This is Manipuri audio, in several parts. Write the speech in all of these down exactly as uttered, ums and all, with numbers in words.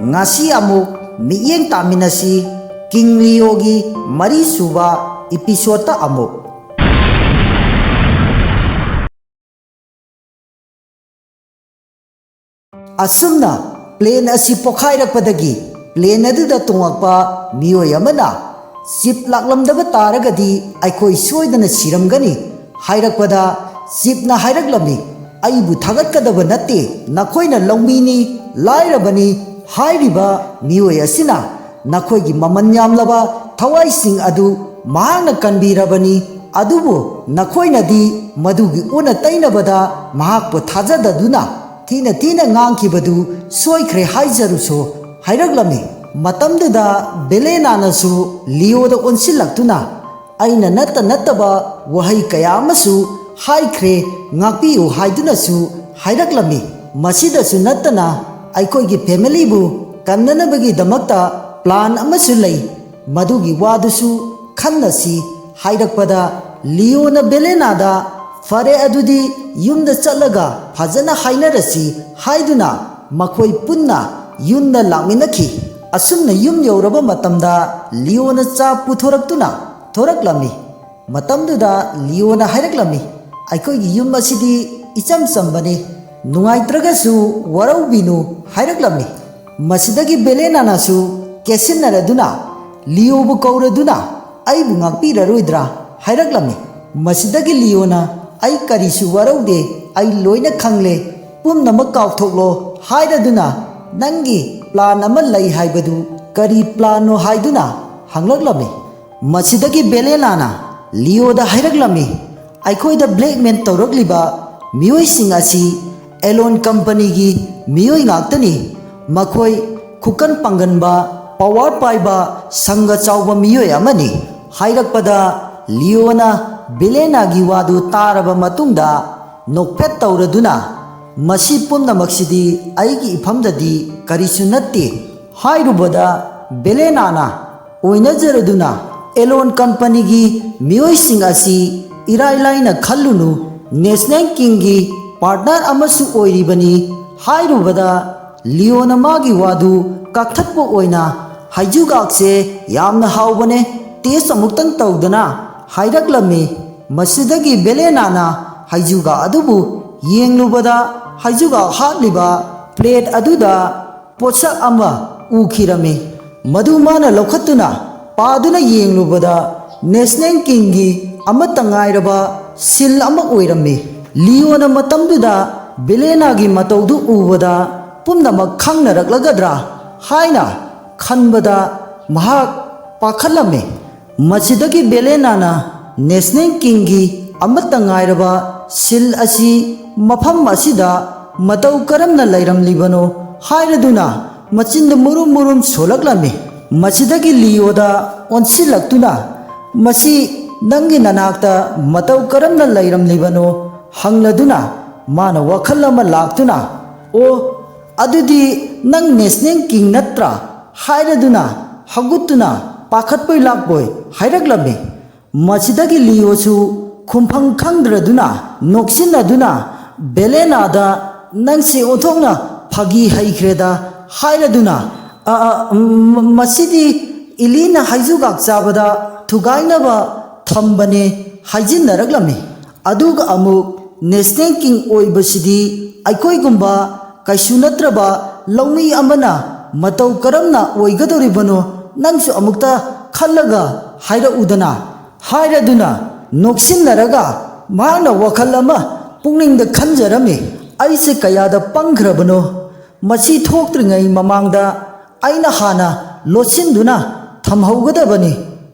ꯉꯁꯤ ꯑꯃꯨꯛ ꯃꯤꯠꯌꯦꯡ ꯇꯥꯃꯤꯟꯅꯁꯤ, ꯀꯤꯡ ꯂꯤꯑꯣꯒꯤ ꯃꯔꯤꯁꯨꯕ ꯏꯄꯤꯁꯣꯗꯇ ꯑꯃꯨꯛ꯫ ꯑꯁꯨꯝꯅ ꯄ꯭ꯂꯦꯟ ꯑꯁꯤ ꯄꯣꯈꯥꯏꯔꯛꯄꯗꯒꯤ ꯄ꯭ꯂꯦꯟ ꯑꯗꯨꯗ ꯇꯣꯡꯂꯛꯄ ꯃꯤꯑꯣꯏ ꯑꯃꯅ, "ꯆꯤꯞ ꯂꯥꯛꯂꯝꯗꯕ ꯇꯥꯔꯒꯗꯤ ꯑꯩꯈꯣꯏ ꯁꯣꯏꯗꯅ ꯁꯤꯔꯝꯒꯅꯤ" ꯍꯥꯏꯔꯛꯄꯗ, ꯆꯤꯞꯅ ꯍꯥꯏꯔꯛꯂꯝꯃꯤ, "ꯑꯩꯕꯨ ꯊꯥꯒꯠꯀꯗꯕ ꯅꯠꯇꯦ, ꯅꯈꯣꯏꯅ ꯂꯧꯃꯤꯅꯤ, ꯂꯥꯏꯔꯕꯅꯤ" ꯍꯥꯏꯔꯤꯕ ꯃꯤꯑꯣꯏ ꯑꯁꯤꯅ ꯅꯈꯣꯏꯒꯤ ꯃꯃꯜ ꯌꯥꯝꯂꯕ ꯊꯋꯥꯏꯁꯤꯡ ꯑꯗꯨ ꯃꯍꯥꯛꯅ ꯀꯟꯕꯤꯔꯕꯅꯤ, ꯑꯗꯨꯕꯨ ꯅꯈꯣꯏꯅꯗꯤ ꯃꯗꯨꯒꯤ ꯑꯣꯟꯅ ꯇꯩꯅꯕꯗ ꯃꯍꯥꯛꯄꯨ ꯊꯥꯖꯗꯗꯨꯅ ꯊꯤꯅ ꯊꯤꯅ ꯉꯥꯡꯈꯤꯕꯗꯨ ꯁꯣꯏꯈ꯭ꯔꯦ ꯍꯥꯏꯖꯔꯨꯁꯣ" ꯍꯥꯏꯔꯛꯂꯝꯃꯤ꯫ ꯃꯇꯝꯗꯨꯗ ꯕꯦꯂꯦꯅꯥꯅꯁꯨ ꯂꯤꯑꯣꯗ ꯑꯣꯟꯁꯤꯜꯂꯛꯇꯨꯅ, "ꯑꯩꯅ ꯅꯠꯇ ꯅꯠꯇꯕ ꯋꯥꯍꯩ ꯀꯌꯥ ꯑꯃꯁꯨ ꯍꯥꯏꯈ꯭ꯔꯦ, ꯉꯥꯛꯄꯤꯌꯨ" ꯍꯥꯏꯗꯨꯅꯁꯨ ꯍꯥꯏꯔꯛꯂꯝꯃꯤ꯫ ꯃꯁꯤꯗꯁꯨ ꯅꯠꯇꯅ, "ꯑꯩꯈꯣꯏꯒꯤ ꯐꯦꯃꯤꯂꯤꯕꯨ ꯀꯟꯅꯅꯕꯒꯤꯗꯃꯛꯇ ꯄ꯭ꯂꯥꯟ ꯑꯃꯁꯨ ꯂꯩ, ꯃꯗꯨꯒꯤ ꯋꯥꯗꯨꯁꯨ ꯈꯟꯅꯁꯤ" ꯍꯥꯏꯔꯛꯄꯗ, ꯂꯤꯑꯣꯅ ꯕꯦꯂꯦꯅꯥꯗ, "ꯐꯔꯦ, ꯑꯗꯨꯗꯤ ꯌꯨꯝꯗ ꯆꯠꯂꯒ ꯐꯖꯅ ꯍꯥꯏꯅꯔꯁꯤ" ꯍꯥꯏꯗꯨꯅ ꯃꯈꯣꯏ ꯄꯨꯟꯅ ꯌꯨꯝꯗ ꯂꯥꯛꯃꯤꯟꯅꯈꯤ꯫ ꯑꯁꯨꯝꯅ ꯌꯨꯝ ꯌꯧꯔꯕ ꯃꯇꯝꯗ ꯂꯤꯑꯣꯅ ꯆꯥ ꯄꯨꯊꯣꯔꯛꯇꯨꯅ ꯊꯣꯔꯛꯂꯝꯃꯤ꯫ ꯃꯇꯝꯗꯨꯗ ꯂꯤꯑꯣꯅ ꯍꯥꯏꯔꯛꯂꯝꯃꯤ, "ꯑꯩꯈꯣꯏꯒꯤ ꯌꯨꯝ ꯑꯁꯤꯗꯤ ꯏꯆꯝ ꯆꯝꯕꯅꯤ, ꯅꯨꯡꯉꯥꯏꯇ꯭ꯔꯒꯁꯨ ꯋꯥꯔꯧꯕꯤꯅꯨ" ꯍꯥꯏꯔꯛꯂꯝꯃꯤ꯫ ꯃꯁꯤꯗꯒꯤ ꯕꯦꯂꯦꯅꯥꯅꯁꯨ ꯀꯦꯠꯁꯤꯟꯅꯔꯗꯨꯅ ꯂꯤꯑꯣꯕꯨ ꯀꯧꯔꯗꯨꯅ, "ꯑꯩꯕꯨ ꯉꯥꯛꯄꯤꯔꯔꯣꯏꯗ꯭ꯔꯥ?" ꯍꯥꯏꯔꯛꯂꯝꯃꯤ꯫ ꯃꯁꯤꯗꯒꯤ ꯂꯤꯑꯣꯅ, "ꯑꯩ ꯀꯔꯤꯁꯨ ꯋꯥꯔꯧꯗꯦ, ꯑꯩ ꯂꯣꯏꯅ ꯈꯪꯂꯦ, ꯄꯨꯝꯅꯃꯛ ꯀꯥꯎꯊꯣꯛꯂꯣ" ꯍꯥꯏꯔꯗꯨꯅ, "ꯅꯪꯒꯤ ꯄ꯭ꯂꯥꯟ ꯑꯃ ꯂꯩ ꯍꯥꯏꯕꯗꯨ ꯀꯔꯤ ꯄ꯭ꯂꯥꯟꯅꯣ?" ꯍꯥꯏꯗꯨꯅ ꯍꯪꯂꯛꯂꯝꯃꯤ꯫ ꯃꯁꯤꯗꯒꯤ ꯕꯦꯂꯦꯅꯥꯅ ꯂꯤꯑꯣꯗ ꯍꯥꯏꯔꯛꯂꯝꯃꯤ, "ꯑꯩꯈꯣꯏꯗ ꯕ꯭ꯂꯦꯛꯃꯦꯟ ꯇꯧꯔꯛꯂꯤꯕ ꯃꯤꯑꯣꯏꯁꯤꯡ ꯑꯁꯤ ꯑꯦꯂꯣꯟ ꯀꯝꯄꯅꯤꯒꯤ ꯃꯤꯑꯣꯏ ꯉꯥꯛꯇꯅꯤ꯫ ꯃꯈꯣꯏ ꯈꯨꯀꯟ ꯄꯥꯡꯒꯟꯕ, ꯄꯋꯥꯔ ꯄꯥꯏꯕ, ꯁꯪꯒ ꯆꯥꯎꯕ ꯃꯤꯑꯣꯏ ꯑꯃꯅꯤ" ꯍꯥꯏꯔꯛꯄꯗ, ꯂꯤꯑꯣꯅ ꯕꯦꯂꯦꯅꯥꯒꯤ ꯋꯥꯗꯨ ꯇꯥꯔꯕ ꯃꯇꯨꯡꯗ ꯅꯣꯛꯐꯦꯠ ꯇꯧꯔꯗꯨꯅ, "ꯃꯁꯤ ꯄꯨꯝꯅꯃꯛꯁꯤꯗꯤ ꯑꯩꯒꯤ ꯏꯐꯝꯗꯗꯤ ꯀꯔꯤꯁꯨ ꯅꯠꯇꯦ" ꯍꯥꯏꯔꯨꯕꯗ, ꯕꯦꯂꯦꯅꯥꯅ ꯑꯣꯏꯅꯖꯔꯗꯨꯅ, "ꯑꯦꯂꯣꯟ ꯀꯝꯄꯅꯤꯒꯤ ꯃꯤꯑꯣꯏꯁꯤꯡ ꯑꯁꯤ ꯏꯔꯥꯏ ꯂꯥꯏꯅ ꯈꯜꯂꯨꯅꯨ, ꯅꯦꯁꯅꯦꯜ ꯀꯤꯡꯒꯤ ꯄꯥꯔꯠꯅꯔ ꯑꯃꯁꯨ ꯑꯣꯏꯔꯤꯕꯅꯤ" ꯍꯥꯏꯔꯨꯕꯗ, ꯂꯤꯑꯣꯅ ꯃꯥꯒꯤ ꯋꯥꯗꯨ ꯀꯛꯊꯠꯄ ꯑꯣꯏꯅ, "ꯍꯩꯖꯨꯒꯥꯛꯁꯦ ꯌꯥꯝꯅ ꯍꯥꯎꯕꯅꯦ, ꯇꯦꯁ ꯑꯃꯨꯛꯇꯪ ꯇꯧꯗꯅ" ꯍꯥꯏꯔꯛꯂꯝꯃꯤ꯫ ꯃꯁꯤꯗꯒꯤ ꯕꯦꯂꯦꯅꯥꯅ ꯍꯩꯖꯨꯒꯥꯛ ꯑꯗꯨꯕꯨ ꯌꯦꯡꯂꯨꯕꯗ, ꯍꯩꯖꯨꯒꯥꯛ ꯍꯥꯠꯂꯤꯕ ꯄ꯭ꯂꯦꯠ ꯑꯗꯨꯗ ꯄꯣꯠꯁꯛ ꯑꯃ ꯎꯈꯤꯔꯝꯃꯤ꯫ ꯃꯗꯨ ꯃꯥꯅ ꯂꯧꯈꯠꯇꯨꯅ ꯄꯥꯗꯨꯅ ꯌꯦꯡꯂꯨꯕꯗ, ꯅꯦꯁꯅꯦꯜ ꯀꯤꯡꯒꯤ ꯑꯃꯠꯇ ꯉꯥꯏꯔꯕ ꯁꯤꯜ ꯑꯃ ꯑꯣꯏꯔꯝꯃꯤ꯫ ꯂꯤꯑꯣꯅ ꯃꯇꯝꯗꯨꯗ ꯕꯦꯂꯦꯅꯥꯒꯤ ꯃꯇꯧꯗꯨ ꯎꯕꯗ, ꯄꯨꯝꯅꯃꯛ ꯈꯪꯅꯔꯛꯂꯒꯗ꯭ꯔꯥ ꯍꯥꯏꯅ ꯈꯟꯕꯗ ꯃꯍꯥꯛ ꯄꯥꯈꯠꯂꯝꯃꯤ꯫ ꯃꯁꯤꯗꯒꯤ ꯕꯦꯂꯦꯅꯥꯅ ꯅꯦꯁꯅꯦꯜ ꯀꯤꯡꯒꯤ ꯑꯃꯠꯇ ꯉꯥꯏꯔꯕ ꯁꯤꯜ ꯑꯁꯤ ꯃꯐꯝ ꯑꯁꯤꯗ ꯃꯇꯧ ꯀꯔꯝꯅ ꯂꯩꯔꯝꯂꯤꯕꯅꯣ ꯍꯥꯏꯔꯗꯨꯅ ꯃꯆꯤꯟꯗ ꯃꯨꯔꯨꯝ ꯃꯨꯔꯨꯝ ꯁꯣꯜꯂꯛꯂꯝꯃꯤ꯫ ꯃꯁꯤꯗꯒꯤ ꯂꯤꯑꯣꯗ ꯑꯣꯟꯁꯤꯜꯂꯛꯇꯨꯅ, "ꯃꯁꯤ ꯅꯪꯒꯤ ꯅꯅꯥꯛꯇ ꯃꯇꯧ ꯀꯔꯝꯅ ꯂꯩꯔꯝꯂꯤꯕꯅꯣ?" ꯍꯪꯂꯗꯨꯅ, ꯃꯥꯅ ꯋꯥꯈꯜ ꯑꯃ ꯂꯥꯛꯇꯨꯅ, "ꯑꯣ, ꯑꯗꯨꯗꯤ ꯅꯪ ꯅꯦꯁꯅꯦꯜ ꯀꯤꯡ ꯅꯠꯇ꯭ꯔꯥ?" ꯍꯥꯏꯔꯗꯨꯅ ꯍꯧꯒꯠꯇꯨꯅ ꯄꯥꯈꯠꯄꯣꯏ ꯂꯥꯛꯄꯣꯏ ꯍꯥꯏꯔꯛꯂꯝꯃꯤ꯫ ꯃꯁꯤꯗꯒꯤ ꯂꯤꯑꯣꯁꯨ ꯈꯨꯝꯐꯝ ꯈꯪꯗ꯭ꯔꯗꯨꯅ ꯅꯣꯛꯁꯤꯟꯅꯗꯨꯅ ꯕꯦꯂꯦꯅꯥꯗ, "ꯅꯪꯁꯦ ꯑꯣꯟꯊꯣꯛꯅ ꯐꯥꯒꯤ ꯍꯩꯈ꯭ꯔꯦꯗ" ꯍꯥꯏꯔꯗꯨꯅ, "ꯑ, ꯑ, ꯃ-, ꯃꯁꯤꯗꯤ ꯏꯂꯤꯅ ꯍꯩꯖꯨꯒꯥꯛ ꯆꯥꯕꯗ ꯊꯨꯒꯥꯏꯅꯕ ꯊꯝꯕꯅꯦ" ꯍꯥꯏꯖꯤꯟꯅꯔꯛꯂꯝꯃꯤ꯫ ꯑꯗꯨꯒ ꯑꯃꯨꯛ ꯅꯦꯁꯅꯦꯜ ꯀꯤꯡ ꯑꯣꯏꯕꯁꯤꯗꯤ ꯑꯩꯈꯣꯏꯒꯨꯝꯕ ꯀꯩꯁꯨ ꯅꯠꯇ꯭ꯔꯕ ꯂꯧꯃꯤ ꯑꯃꯅ ꯃꯇꯧ ꯀꯔꯝꯅ ꯑꯣꯏꯒꯗꯧꯔꯤꯕꯅꯣ, ꯅꯪꯁꯨ ꯑꯃꯨꯛꯇ ꯈꯜꯂꯒ ꯍꯥꯏꯔꯛꯎꯗꯅ ꯍꯥꯏꯔꯗꯨꯅ ꯅꯣꯛꯁꯤꯟꯅꯔꯒ ꯃꯍꯥꯛꯅ ꯋꯥꯈꯜ ꯑꯃ ꯄꯨꯛꯅꯤꯡꯗ ꯈꯟꯖꯔꯝꯃꯤ꯫ "ꯑꯩꯁꯦ ꯀꯌꯥꯗ ꯄꯪꯈ꯭ꯔꯕꯅꯣ, ꯃꯁꯤ ꯊꯣꯛꯇ꯭ꯔꯤꯉꯩ ꯃꯃꯥꯡꯗ ꯑꯩꯅ ꯍꯥꯟꯅ ꯂꯣꯠꯁꯤꯟꯗꯨꯅ ꯊꯝꯍꯧꯒꯗꯕꯅꯤ,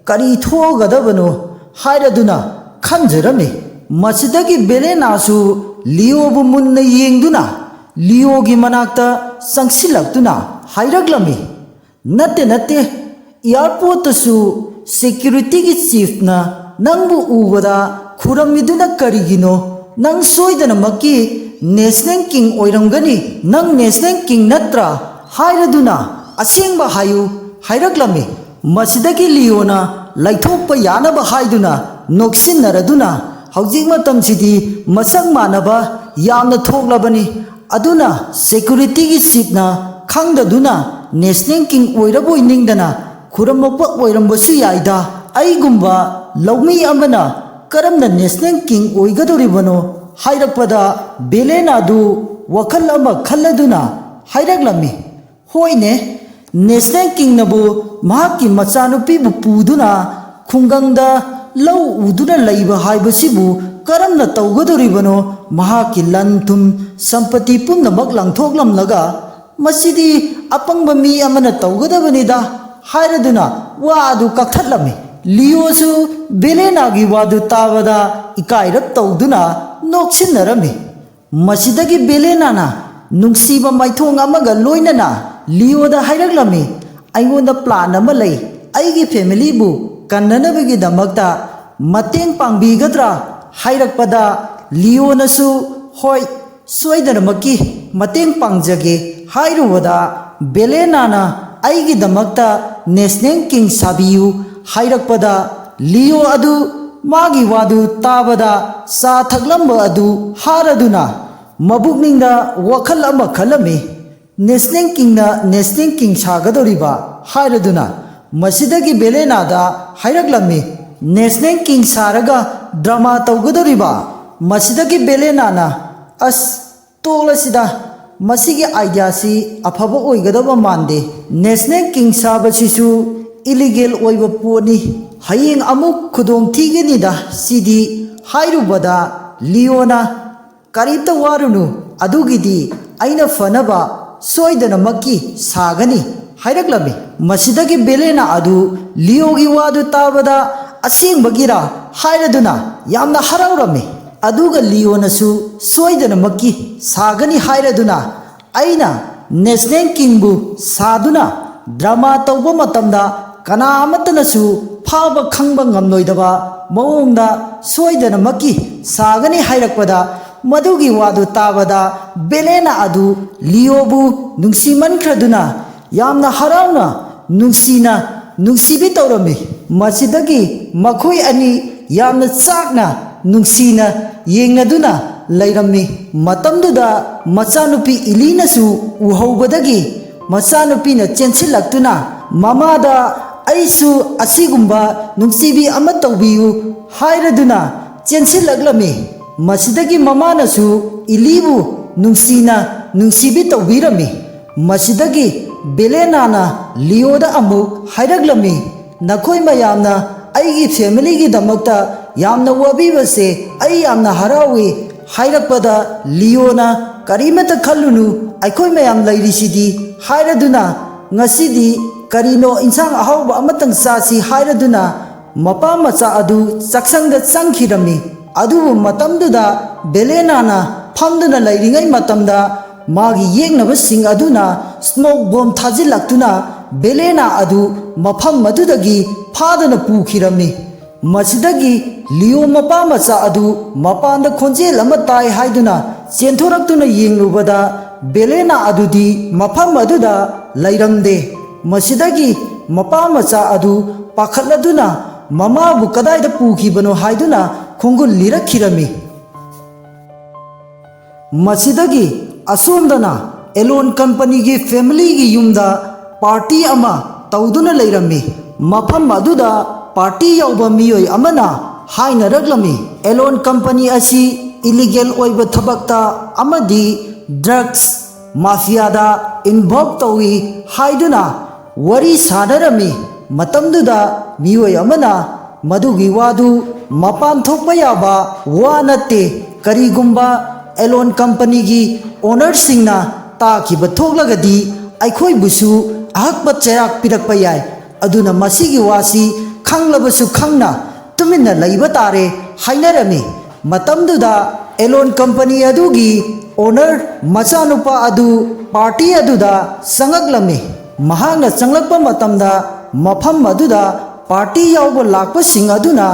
ꯀꯔꯤ ꯊꯣꯛꯑꯒꯗꯕꯅꯣ?" ꯍꯥꯏꯔꯗꯨꯅ ꯈꯟꯖꯔꯝꯃꯤ꯫ ꯃꯁꯤꯗꯒꯤ ꯕꯦꯂꯦꯅꯥꯁꯨ ꯂꯤꯑꯣꯕꯨ ꯃꯨꯟꯅ ꯌꯦꯡꯗꯨꯅ ꯂꯤꯑꯣꯒꯤ ꯃꯅꯥꯛꯇ ꯆꯪꯁꯤꯜꯂꯛꯇꯨꯅ ꯍꯥꯏꯔꯛꯂꯝꯃꯤ, "ꯅꯠꯇꯦ, ꯅꯠꯇꯦ, ꯑꯦꯌꯥꯔꯄꯣꯔꯠꯇꯁꯨ ꯁꯦꯀ꯭ꯌꯨꯔꯤꯇꯤꯒꯤ ꯆꯤꯐꯅ ꯅꯪꯕꯨ ꯎꯕꯗ ꯈꯨꯔꯝꯃꯤꯗꯨꯅ ꯀꯔꯤꯒꯤꯅꯣ? ꯅꯪ ꯁꯣꯏꯗꯅꯃꯛꯀꯤ ꯅꯦꯁꯅꯦꯜ ꯀꯤꯡ ꯑꯣꯏꯔꯝꯒꯅꯤ꯫ ꯅꯪ ꯅꯦꯁꯅꯦꯜ ꯀꯤꯡ ꯅꯠꯇ꯭ꯔꯥ? ꯍꯥꯏꯔꯗꯨꯅ ꯑꯁꯦꯡꯕ ꯍꯥꯏꯌꯨ" ꯍꯥꯏꯔꯛꯂꯝꯃꯤ꯫ ꯃꯁꯤꯗꯒꯤ ꯂꯤꯑꯣꯅ ꯂꯩꯊꯣꯛꯄ ꯌꯥꯅꯕ ꯍꯥꯏꯗꯨꯅ ꯅꯣꯛꯁꯤꯟꯅꯔꯗꯨꯅ, ꯍꯧꯖꯤꯛ ꯃꯇꯝꯁꯤꯗꯤ ꯃꯁꯛ ꯃꯥꯟꯅꯕ ꯌꯥꯝꯅ ꯊꯣꯛꯂꯕꯅꯤ꯫ ꯑꯗꯨꯅ ꯁꯦꯀ꯭ꯌꯨꯔꯤꯇꯤꯒꯤ ꯆꯤꯞꯅ ꯈꯪꯗꯗꯨꯅ ꯅꯦꯁꯅꯦꯜ ꯀꯤꯡ ꯑꯣꯏꯔꯕꯣꯏ ꯅꯤꯡꯗꯅ ꯈꯨꯔꯝꯃꯛꯄ ꯑꯣꯏꯔꯝꯕꯁꯨ ꯌꯥꯏꯗ꯫ ꯑꯩꯒꯨꯝꯕ ꯂꯧꯃꯤ ꯑꯃꯅ ꯀꯔꯝꯅ ꯅꯦꯁꯅꯦꯜ ꯀꯤꯡ ꯑꯣꯏꯒꯗꯧꯔꯤꯕꯅꯣ ꯍꯥꯏꯔꯛꯄꯗ, ꯕꯦꯂꯦꯅꯥꯗꯨ ꯋꯥꯈꯜ ꯑꯃ ꯈꯜꯂꯗꯨꯅ ꯍꯥꯏꯔꯛꯂꯝꯃꯤ, "ꯍꯣꯏꯅꯦ, ꯅꯦꯁꯅꯦꯜ ꯀꯤꯡꯅꯕꯨ ꯃꯍꯥꯛꯀꯤ ꯃꯆꯥꯅꯨꯄꯤꯕꯨ ꯄꯨꯗꯨꯅ ꯈꯨꯡꯒꯪꯗ ꯂꯧ ꯎꯗꯨꯅ ꯂꯩꯕ ꯍꯥꯏꯕꯁꯤꯕꯨ ꯀꯔꯝꯅ ꯇꯧꯒꯗꯧꯔꯤꯕꯅꯣ? ꯃꯍꯥꯛꯀꯤ ꯂꯟ ꯊꯨꯝ ꯁꯝꯄꯇꯤ ꯄꯨꯝꯅꯃꯛ ꯂꯪꯊꯣꯛꯂꯝꯂꯒ, ꯃꯁꯤꯗꯤ ꯑꯄꯪꯕ ꯃꯤ ꯑꯃꯅ ꯇꯧꯒꯗꯕꯅꯤꯗ" ꯍꯥꯏꯔꯗꯨꯅ ꯋꯥ ꯑꯗꯨ ꯀꯛꯊꯠꯂꯝꯃꯤ꯫ ꯂꯤꯑꯣꯁꯨ ꯕꯦꯂꯦꯅꯥꯒꯤ ꯋꯥꯗꯨ ꯇꯥꯕꯗ ꯏꯀꯥꯏꯔꯞ ꯇꯧꯗꯨꯅ ꯅꯣꯛꯁꯤꯟꯅꯔꯝꯃꯤ꯫ ꯃꯁꯤꯗꯒꯤ ꯕꯦꯂꯦꯅꯥꯅ ꯅꯨꯡꯁꯤꯕ ꯃꯥꯏꯊꯣꯡ ꯑꯃꯒ ꯂꯣꯏꯅꯅ ꯂꯤꯑꯣꯗ ꯍꯥꯏꯔꯛꯂꯝꯃꯤ, "ꯑꯩꯉꯣꯟꯗ ꯄ꯭ꯂꯥꯟ ꯑꯃ ꯂꯩ, ꯑꯩꯒꯤ ꯐꯦꯃꯤꯂꯤꯕꯨ ꯀꯟꯅꯅꯕꯒꯤꯗꯃꯛꯇ ꯃꯇꯦꯡ ꯄꯥꯡꯕꯤꯒꯗ꯭ꯔꯥ?" ꯍꯥꯏꯔꯛꯄꯗ ꯂꯤꯑꯣꯅꯁꯨ, "ꯍꯣꯏ, ꯁꯣꯏꯗꯅꯃꯛꯀꯤ ꯃꯇꯦꯡ ꯄꯥꯡꯖꯒꯦ" ꯍꯥꯏꯔꯨꯕꯗ, ꯕꯦꯂꯦꯅꯥꯅ, "ꯑꯩꯒꯤꯗꯃꯛꯇ ꯅꯦꯁꯅꯦꯜ ꯀꯤꯡ ꯁꯥꯕꯤꯌꯨ" ꯍꯥꯏꯔꯛꯄꯗ, ꯂꯤꯑꯣ ꯑꯗꯨ ꯃꯥꯒꯤ ꯋꯥꯗꯨ ꯇꯥꯕꯗ ꯆꯥ ꯊꯛꯂꯝꯕ ꯑꯗꯨ ꯍꯥꯔꯗꯨꯅ ꯃꯕꯨꯛꯅꯤꯡꯗ ꯋꯥꯈꯜ ꯑꯃ ꯈꯜꯂꯝꯃꯤ꯫ ꯅꯦꯁꯅꯦꯜ ꯀꯤꯡꯅ ꯅꯦꯁꯅꯦꯜ ꯀꯤꯡ ꯁꯥꯒꯗꯧꯔꯤꯕ ꯍꯥꯏꯔꯗꯨꯅ ꯃꯁꯤꯗꯒꯤ ꯕꯦꯂꯦꯅꯥꯗ ꯍꯥꯏꯔꯛꯂꯝꯃꯤ, "ꯅꯦꯁꯅꯦꯜ ꯀꯤꯡ ꯁꯥꯔꯒ ꯗ꯭ꯔꯃꯥ ꯇꯧꯒꯗꯧꯔꯤꯕ?" ꯃꯁꯤꯗꯒꯤ ꯕꯦꯂꯦꯅꯥꯅ, "ꯑꯁ, ꯇꯣꯛꯂꯁꯤꯗ, ꯃꯁꯤꯒꯤ ꯑꯥꯏꯗꯤꯌꯥꯁꯤ ꯑꯐꯕ ꯑꯣꯏꯒꯗꯕ ꯃꯥꯟꯗꯦ꯫ ꯅꯦꯁꯅꯦꯜ ꯀꯤꯡ ꯁꯥꯕꯁꯤꯁꯨ ꯏꯂꯤꯒꯦꯜ ꯑꯣꯏꯕ ꯄꯣꯠꯅꯤ꯫ ꯍꯌꯦꯡ ꯑꯃꯨꯛ ꯈꯨꯗꯣꯡ ꯊꯤꯒꯅꯤꯗ ꯁꯤꯗꯤ" ꯍꯥꯏꯔꯨꯕꯗ, ꯂꯤꯑꯣꯅ, "ꯀꯔꯤꯝꯇ ꯋꯥꯔꯨꯅꯨ, ꯑꯗꯨꯒꯤꯗꯤ ꯑꯩꯅ ꯐꯅꯕ ꯁꯣꯏꯗꯅꯃꯛꯀꯤ ꯁꯥꯒꯅꯤ" ꯍꯥꯏꯔꯛꯂꯝꯃꯤ꯫ ꯃꯁꯤꯗꯒꯤ ꯕꯦꯂꯦꯅꯥ ꯑꯗꯨ ꯂꯤꯑꯣꯒꯤ ꯋꯥꯗꯨ ꯇꯥꯕꯗ "ꯑꯁꯦꯡꯕꯒꯤꯔꯥ?" ꯍꯥꯏꯔꯗꯨꯅ ꯌꯥꯝꯅ ꯍꯔꯥꯎꯔꯝꯃꯤ꯫ ꯑꯗꯨꯒ ꯂꯤꯑꯣꯅꯁꯨ "ꯁꯣꯏꯗꯅꯃꯛꯀꯤ ꯁꯥꯒꯅꯤ" ꯍꯥꯏꯔꯗꯨꯅ, "ꯑꯩꯅ ꯅꯦꯁꯅꯦꯜ ꯀꯤꯡꯕꯨ ꯁꯥꯗꯨꯅ ꯗ꯭ꯔꯃꯥ ꯇꯧꯕ ꯃꯇꯝꯗ ꯀꯅꯥ ꯑꯃꯠꯇꯅꯁꯨ ꯐꯥꯕ ꯈꯪꯕ ꯉꯝꯂꯣꯏꯗꯕ ꯃꯑꯣꯡꯗ ꯁꯣꯏꯗꯅꯃꯛꯀꯤ ꯁꯥꯒꯅꯤ" ꯍꯥꯏꯔꯛꯄꯗ, ꯃꯗꯨꯒꯤ ꯋꯥꯗꯨ ꯇꯥꯕꯗ ꯕꯦꯂꯦꯅꯥ ꯑꯗꯨ ꯂꯤꯑꯣꯕꯨ ꯅꯨꯡꯁꯤꯃꯟꯈ꯭ꯔꯗꯨꯅ ꯌꯥꯝꯅ ꯍꯔꯥꯎꯅ ꯅꯨꯡꯁꯤꯅ ꯅꯨꯡꯁꯤꯕꯤ ꯇꯧꯔꯝꯃꯤ꯫ ꯃꯁꯤꯗꯒꯤ ꯃꯈꯣꯏ ꯑꯅꯤ ꯌꯥꯝꯅ ꯆꯥꯛꯅ ꯅꯨꯡꯁꯤꯅ ꯌꯦꯡꯅꯗꯨꯅ ꯂꯩꯔꯝꯃꯤ꯫ ꯃꯇꯝꯗꯨꯗ ꯃꯆꯥꯅꯨꯄꯤ ꯏꯂꯤꯅꯁꯨ ꯎꯍꯧꯕꯗꯒꯤ ꯃꯆꯥꯅꯨꯄꯤꯅ ꯆꯦꯟꯁꯤꯜꯂꯛꯇꯨꯅ ꯃꯃꯥꯗ, "ꯑꯩꯁꯨ ꯑꯁꯤꯒꯨꯝꯕ ꯅꯨꯡꯁꯤꯕꯤ ꯑꯃ ꯇꯧꯕꯤꯌꯨ" ꯍꯥꯏꯔꯗꯨꯅ ꯆꯦꯟꯁꯤꯜꯂꯛꯂꯝꯃꯤ꯫ ꯃꯁꯤꯗꯒꯤ ꯃꯃꯥꯅꯁꯨ ꯏꯂꯤꯕꯨ ꯅꯨꯡꯁꯤꯅ ꯅꯨꯡꯁꯤꯕꯤ ꯇꯧꯕꯤꯔꯝꯃꯤ꯫ ꯃꯁꯤꯗꯒꯤ ꯕꯦꯂꯦꯅꯥꯅ ꯂꯤꯑꯣꯗ ꯑꯃꯨꯛ ꯍꯥꯏꯔꯛꯂꯝꯃꯤ, "ꯅꯈꯣꯏ ꯃꯌꯥꯝꯅ ꯑꯩꯒꯤ ꯐꯦꯃꯤꯂꯤꯒꯤꯗꯃꯛꯇ ꯌꯥꯝꯅ ꯋꯥꯕꯤꯕꯁꯦ ꯑꯩ ꯌꯥꯝꯅ ꯍꯔꯥꯎꯏ꯫ ꯍꯥꯏꯔꯛꯄꯗ ꯂꯤꯑꯣꯅ, 'ꯀꯔꯤꯃꯇ ꯈꯜꯂꯨꯅꯨ, ꯑꯩꯈꯣꯏ ꯃꯌꯥꯝ ꯂꯩꯔꯤꯁꯤꯗꯤ' ꯍꯥꯏꯔꯗꯨꯅ, "ꯉꯁꯤꯗꯤ ꯀꯔꯤꯅꯣ ꯏꯟꯁꯥꯡ ꯑꯍꯥꯎꯕ ꯑꯃꯇꯪ ꯆꯥꯁꯤ" ꯍꯥꯏꯔꯗꯨꯅ ꯃꯄꯥ ꯃꯆꯥ ꯑꯗꯨ ꯆꯥꯛꯁꯪꯗ ꯆꯪꯈꯤꯔꯝꯃꯤ꯫ ꯑꯗꯨꯕꯨ ꯃꯇꯝꯗꯨꯗ ꯕꯦꯂꯦꯅꯥꯅ ꯐꯝꯗꯨꯅ ꯂꯩꯔꯤꯉꯩ ꯃꯇꯝꯗ ꯃꯥꯒꯤ ꯌꯦꯛꯅꯕꯁꯤꯡ ꯑꯗꯨꯅ ꯁ꯭ꯃꯣꯛ ꯕꯣꯝ ꯊꯥꯖꯤꯜꯂꯛꯇꯨꯅ ꯕꯦꯂꯦꯅꯥ ꯑꯗꯨ ꯃꯐꯝ ꯑꯗꯨꯗꯒꯤ ꯐꯥꯗꯨꯅ ꯄꯨꯈꯤꯔꯝꯃꯤ꯫ ꯃꯁꯤꯗꯒꯤ ꯂꯤꯑꯣ ꯃꯄꯥ ꯃꯆꯥ ꯑꯗꯨ ꯃꯄꯥꯟꯗ ꯈꯣꯟꯖꯦꯜ ꯑꯃ ꯇꯥꯏ ꯍꯥꯏꯗꯨꯅ ꯆꯦꯟꯊꯣꯔꯛꯇꯨꯅ ꯌꯦꯡꯂꯨꯕꯗ ꯕꯦꯂꯦꯅꯥ ꯑꯗꯨꯗꯤ ꯃꯐꯝ ꯑꯗꯨꯗ ꯂꯩꯔꯝꯗꯦ꯫ ꯃꯁꯤꯗꯒꯤ ꯃꯄꯥ ꯃꯆꯥ ꯑꯗꯨ ꯄꯥꯈꯠꯂꯗꯨꯅ ꯃꯃꯥꯕꯨ ꯀꯗꯥꯏꯗ ꯄꯨꯈꯤꯕꯅꯣ ꯍꯥꯏꯗꯨꯅ ꯈꯣꯡꯒꯨꯜ ꯂꯤꯔꯛꯈꯤꯔꯝꯃꯤ꯫ ꯃꯁꯤꯗꯒꯤ ꯑꯁꯣꯝꯗꯅ ꯑꯦꯂꯣꯟ ꯀꯝꯄꯅꯤꯒꯤ ꯐꯦꯃꯤꯂꯤꯒꯤ ꯌꯨꯝꯗ ꯄꯥꯔꯇꯤ ꯑꯃ ꯇꯧꯗꯨꯅ ꯂꯩꯔꯝꯃꯤ꯫ ꯃꯐꯝ ꯑꯗꯨꯗ ꯄꯥꯔꯇꯤ ꯌꯥꯎꯕ ꯃꯤꯑꯣꯏ ꯑꯃꯅ ꯍꯥꯏꯅꯔꯛꯂꯝꯃꯤ, "ꯑꯦꯂꯣꯟ ꯀꯝꯄꯅꯤ ꯑꯁꯤ ꯏꯂꯤꯒꯦꯜ ꯑꯣꯏꯕ ꯊꯕꯛꯇ ꯑꯃꯗꯤ ꯗ꯭ꯔꯒꯁ ꯃꯥꯐꯤꯌꯥꯗ ꯏꯟꯚꯣꯜꯕ ꯇꯧꯏ" ꯍꯥꯏꯗꯨꯅ ꯋꯥꯔꯤ ꯁꯥꯅꯔꯝꯃꯤ꯫ ꯃꯇꯝꯗꯨꯗ ꯃꯤꯑꯣꯏ ꯑꯃꯅ, "ꯃꯗꯨꯒꯤ ꯋꯥꯗꯨ ꯃꯄꯥꯟ ꯊꯣꯛꯄ ꯌꯥꯕ ꯋꯥ ꯅꯠꯇꯦ꯫ ꯀꯔꯤꯒꯨꯝꯕ ꯑꯦꯂꯣꯟ ꯀꯝꯄꯅꯤꯒꯤ ꯑꯣꯅꯔꯁꯤꯡꯅ ꯇꯥꯈꯤꯕ ꯊꯣꯛꯂꯒꯗꯤ ꯑꯩꯈꯣꯏꯕꯨꯁꯨ ꯑꯍꯛꯄ ꯆꯩꯔꯥꯛ ꯄꯤꯔꯛꯄ ꯌꯥꯏ꯫ ꯑꯗꯨꯅ ꯃꯁꯤꯒꯤ ꯋꯥꯁꯤ ꯈꯪꯂꯕꯁꯨ ꯈꯪꯅ ꯇꯨꯃꯤꯟꯅ ꯂꯩꯕ ꯇꯥꯔꯦ" ꯍꯥꯏꯅꯔꯝꯃꯤ꯫ ꯃꯇꯝꯗꯨꯗ ꯑꯦꯂꯣꯟ ꯀꯝꯄꯅꯤ ꯑꯗꯨꯒꯤ ꯑꯣꯅꯔ ꯃꯆꯥꯅꯨꯄꯥ ꯑꯗꯨ ꯄꯥꯔꯇꯤ ꯑꯗꯨꯗ ꯆꯪꯂꯛꯂꯝꯃꯤ꯫ ꯃꯍꯥꯛꯅ ꯆꯪꯂꯛꯄ ꯃꯇꯝꯗ ꯃꯐꯝ ꯑꯗꯨꯗ ꯄꯥꯔꯇꯤ ꯌꯥꯎꯕ ꯂꯥꯛꯄꯁꯤꯡ ꯑꯗꯨꯅ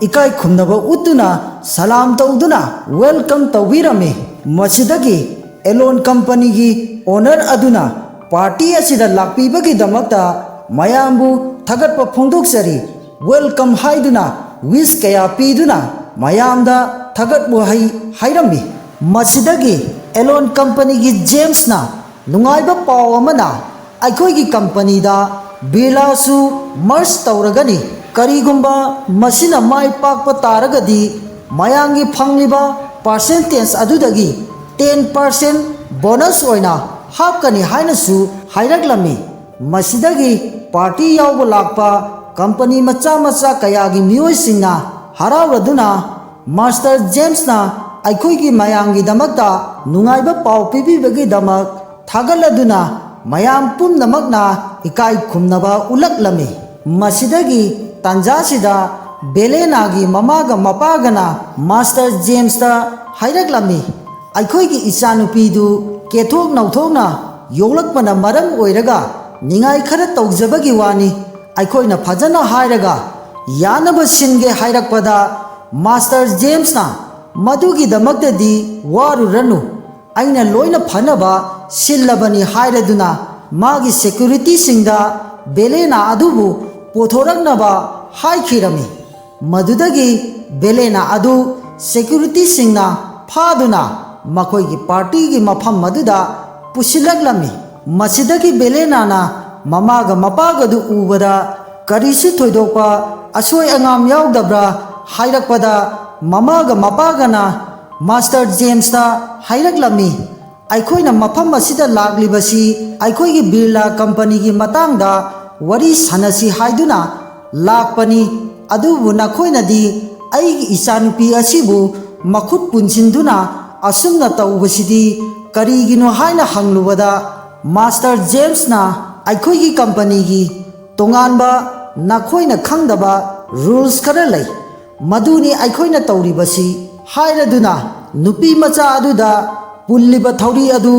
ꯏꯀꯥꯏ ꯈꯨꯝꯅꯕ ꯎꯠꯇꯨꯅ ꯁꯂꯥꯝ ꯇꯧꯗꯨꯅ ꯋꯦꯜꯀꯝ ꯇꯧꯕꯤꯔꯝꯃꯤ꯫ ꯃꯁꯤꯗꯒꯤ ꯑꯦꯂꯣꯟ ꯀꯝꯄꯅꯤꯒꯤ ꯑꯣꯅꯔ ꯑꯗꯨꯅ ꯄꯥꯔꯇꯤ ꯑꯁꯤꯗ ꯂꯥꯛꯄꯤꯕꯒꯤꯗꯃꯛꯇ ꯃꯌꯥꯝꯕꯨ ꯊꯥꯒꯠꯄ ꯐꯣꯡꯗꯣꯛꯆꯔꯤ, ꯋꯦꯜꯀꯝ ꯍꯥꯏꯗꯨꯅ ꯋꯤꯁ ꯀꯌꯥ ꯄꯤꯗꯨꯅ ꯃꯌꯥꯝꯗ ꯊꯥꯒꯠ ꯋꯥꯍꯩ ꯍꯥꯏꯔꯝꯃꯤ꯫ ꯃꯁꯤꯗꯒꯤ ꯑꯦꯂꯣꯟ ꯀꯝꯄꯅꯤꯒꯤ ꯖꯦꯝꯁꯅ ꯅꯨꯡꯉꯥꯏꯕ ꯄꯥꯎ ꯑꯃꯅ ꯑꯩꯈꯣꯏꯒꯤ ꯀꯝꯄꯅꯤꯗ ꯕꯤꯔꯂꯥꯁꯨ ꯃꯔꯖ ꯇꯧꯔꯒꯅꯤ꯫ ꯀꯔꯤꯒꯨꯝꯕ ꯃꯁꯤꯅ ꯃꯥꯏ ꯄꯥꯛꯄ ꯇꯥꯔꯒꯗꯤ ꯃꯌꯥꯝꯒꯤ ꯐꯪꯂꯤꯕ ꯄꯥꯔꯁꯦꯟꯇꯦꯖ ꯑꯗꯨꯗꯒꯤ ꯇꯦꯟ ꯄꯥꯔꯁꯦꯟ ꯕꯣꯅꯁ ꯑꯣꯏꯅ ꯍꯥꯞꯀꯅꯤ ꯍꯥꯏꯅꯁꯨ ꯍꯥꯏꯔꯛꯂꯝꯃꯤ꯫ ꯃꯁꯤꯗꯒꯤ ꯄꯥꯔꯇꯤ ꯌꯥꯎꯕ ꯂꯥꯛꯄ ꯀꯝꯄꯅꯤ ꯃꯆꯥ ꯃꯆꯥ ꯀꯌꯥꯒꯤ ꯃꯤꯑꯣꯏꯁꯤꯡꯅ ꯍꯔꯥꯎꯔꯗꯨꯅ ꯃꯥꯁꯇꯔ ꯖꯦꯝꯁꯅ ꯑꯩꯈꯣꯏꯒꯤ ꯃꯌꯥꯝꯒꯤꯗꯃꯛꯇ ꯅꯨꯡꯉꯥꯏꯕ ꯄꯥꯎ ꯄꯤꯕꯤꯕꯒꯤꯗꯃꯛ ꯊꯥꯒꯠꯂꯗꯨꯅ ꯃꯌꯥꯝ ꯄꯨꯝꯅꯃꯛꯅ ꯏꯀꯥꯏ ꯈꯨꯝꯅꯕ ꯎꯠꯂꯛꯂꯝꯃꯤ꯫ ꯃꯁꯤꯗꯒꯤ ꯇꯥꯟꯖꯥꯁꯤꯗ ꯕꯦꯂꯦꯅꯥꯒꯤ ꯃꯃꯥꯒ ꯃꯄꯥꯒꯅ ꯃꯥꯁꯇꯔ ꯖꯦꯝꯁꯇ ꯍꯥꯏꯔꯛꯂꯝꯃꯤ, "ꯑꯩꯈꯣꯏꯒꯤ ꯏꯆꯥꯅꯨꯄꯤꯗꯨ ꯀꯦꯊꯣꯛ ꯅꯧꯊꯣꯛꯅ ꯌꯣꯛꯂꯛꯄꯅ ꯃꯔꯝ ꯑꯣꯏꯔꯒ ꯅꯤꯡꯉꯥꯏ ꯈꯔ ꯇꯧꯖꯕꯒꯤ ꯋꯥꯅꯤ꯫ ꯑꯩꯈꯣꯏꯅ ꯐꯖꯅ ꯍꯥꯏꯔꯒ ꯌꯥꯅꯕ ꯁꯤꯟꯒꯦ" ꯍꯥꯏꯔꯛꯄꯗ ꯃꯥꯁꯇꯔ ꯖꯦꯝꯁꯅ, "ꯃꯗꯨꯒꯤꯗꯃꯛꯇꯗꯤ ꯋꯥꯔꯨꯔꯅꯨ, ꯑꯩꯅ ꯂꯣꯏꯅ ꯐꯅꯕ ꯁꯤꯜꯂꯕꯅꯤ" ꯍꯥꯏꯔꯗꯨꯅ ꯃꯥꯒꯤ ꯁꯦꯀ꯭ꯌꯨꯔꯤꯇꯤꯁꯤꯡꯗ ꯕꯦꯂꯦꯅꯥ ꯑꯗꯨꯕꯨ ꯄꯨꯊꯣꯔꯛꯅꯕ ꯍꯥꯏꯈꯤꯔꯝꯃꯤ꯫ ꯃꯗꯨꯗꯒꯤ ꯕꯦꯂꯦꯅꯥ ꯑꯗꯨ ꯁꯦꯀ꯭ꯌꯨꯔꯤꯇꯤꯁꯤꯡꯅ ꯐꯥꯗꯨꯅ ꯃꯈꯣꯏꯒꯤ ꯄꯥꯔꯇꯤꯒꯤ ꯃꯐꯝ ꯑꯗꯨꯗ ꯄꯨꯁꯤꯜꯂꯛꯂꯝꯃꯤ꯫ ꯃꯁꯤꯗꯒꯤ ꯕꯦꯂꯦꯅꯥꯅ ꯃꯃꯥꯒ ꯃꯄꯥꯒꯗꯨ ꯎꯕꯗ ꯀꯔꯤꯁꯨ ꯊꯣꯏꯗꯣꯛꯄ ꯑꯁꯣꯏ ꯑꯉꯥꯝ ꯌꯥꯎꯗꯕ꯭ꯔꯥ ꯍꯥꯏꯔꯛꯄꯗ ꯃꯃꯥꯒ ꯃꯄꯥꯒꯅ ꯃꯥꯁꯇꯔ ꯖꯦꯝꯁꯇ ꯍꯥꯏꯔꯛꯂꯝꯃꯤ, "ꯑꯩꯈꯣꯏꯅ ꯃꯐꯝ ꯑꯁꯤꯗ ꯂꯥꯛꯂꯤꯕꯁꯤ ꯑꯩꯈꯣꯏꯒꯤ ꯕꯤꯔꯂꯥ ꯀꯝꯄꯅꯤꯒꯤ ꯃꯇꯥꯡꯗ ꯋꯥꯔꯤ ꯁꯥꯟꯅꯁꯤ ꯍꯥꯏꯗꯨꯅ ꯂꯥꯛꯄꯅꯤ, ꯑꯗꯨꯕꯨ ꯅꯈꯣꯏꯅꯗꯤ ꯑꯩꯒꯤ ꯏꯆꯥꯅꯨꯄꯤ ꯑꯁꯤꯕꯨ ꯃꯈꯨꯠ ꯄꯨꯟꯁꯤꯟꯗꯨꯅ ꯑꯁꯨꯝꯅ ꯇꯧꯕꯁꯤꯗꯤ ꯀꯔꯤꯒꯤꯅꯣ?" ꯍꯥꯏꯅ ꯍꯪꯂꯨꯕꯗ ꯃꯥꯁꯇꯔ ꯖꯦꯝꯁꯅ, "ꯑꯩꯈꯣꯏꯒꯤ ꯀꯝꯄꯅꯤꯒꯤ ꯇꯣꯉꯥꯟꯕ ꯅꯈꯣꯏꯅ ꯈꯪꯗꯕ ꯔꯨꯜꯁ ꯈꯔ ꯂꯩ꯫ ꯃꯗꯨꯅꯤ ꯑꯩꯈꯣꯏꯅ ꯇꯧꯔꯤꯕꯁꯤ" ꯍꯥꯏꯔꯗꯨꯅ ꯅꯨꯄꯤ ꯃꯆꯥ ꯑꯗꯨꯗ ꯄꯨꯜꯂꯤꯕ ꯊꯧꯔꯤ ꯑꯗꯨ